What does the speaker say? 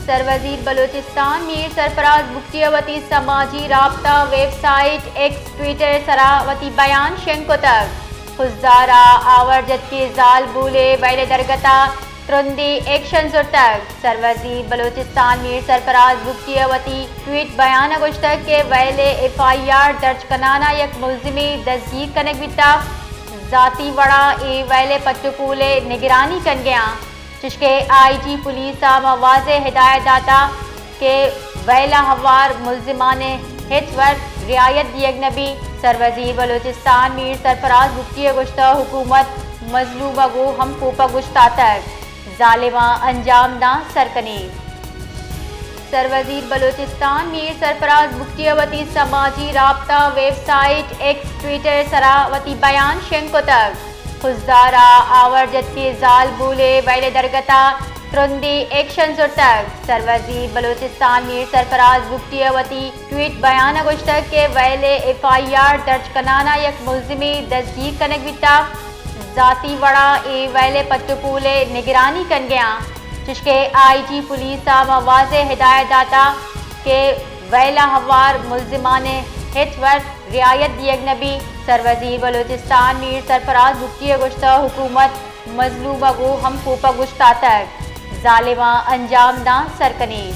سروزیر بلوچستان میر سرفراز بگٹی ءَ وتی سماجی رابطہ ویب سائٹ ایکس ٹویٹر ءِ سرا وتی بیان شنگ کتگ۔ خضدار ءَ آور جتکیں زالبول ءِ ویل ءِ درگت ءَ ترندیں ایکشن زرتگ۔ سروزیر بلوچستان میر سرفراز بگٹی ءَ وتی ٹویٹ بیان ءَ گوشتگ کہ ویل ءِ ایف آئی آر درج کنان ءَ یک ملزمے دزگیر کنگ بیتگ۔ ذاتی وڑا اے ویل ءِ پٹ ءُ پول ءِ نگرانی کنگ ءَ آں۔ چشکہ آئی جی پولیس ءَ ما واضح ہدایت داتگ کہ ویل ءَ ہوار ملزمان ءَ ہچ وڑ رعایت دیگ نہ بیت۔ سروزیر بلوچستان میر سرفراز بگٹی ءَ گوشتگ، حکومت مظلوم ءَ گوں ہم کوپگ اوشتاتگ، ظالماں انجام داں سر کنیں۔ سروزیر بلوچستان میر سرفراز بگٹی ءَ وتی سماجی رابطہ ویب سائٹ ایکس ٹویٹر ءِ سرا وتی بیان شنگ کتگ۔ خضدار ءَ آور جتکیں زالبول ءِ ویل ءِ درگت ءَ ترندیں ایکشن زرتگ۔ سروزیر بلوچستان میر سرفراز بگٹی ءَ وتی ٹویٹ بیان ءَ گوشتگ کہ ویل ءِ ایف آئی آر درج کنان ءَ یک ملزمے دزگیر کنگ بیتگ۔ ذاتی وڑا اے ویل ءِ پٹ ءُ پول ءِ نگرانی کنگ ءَ آں۔ چشکہ آئی جی پولیس ءَ ما واضح ہدایت داتگ کہ ویل ءَ ہوار ملزمان ءَ ہچ وڑ رعایت دیگ نہ بیت۔ سروزیر بلوچستان میر سرفراز بگٹی ءَ گوشتگ، حکومت مظلوم ءَ گوں ہم کوپگ اوشتاتگ، ظالماں انجام داں سر کنیں۔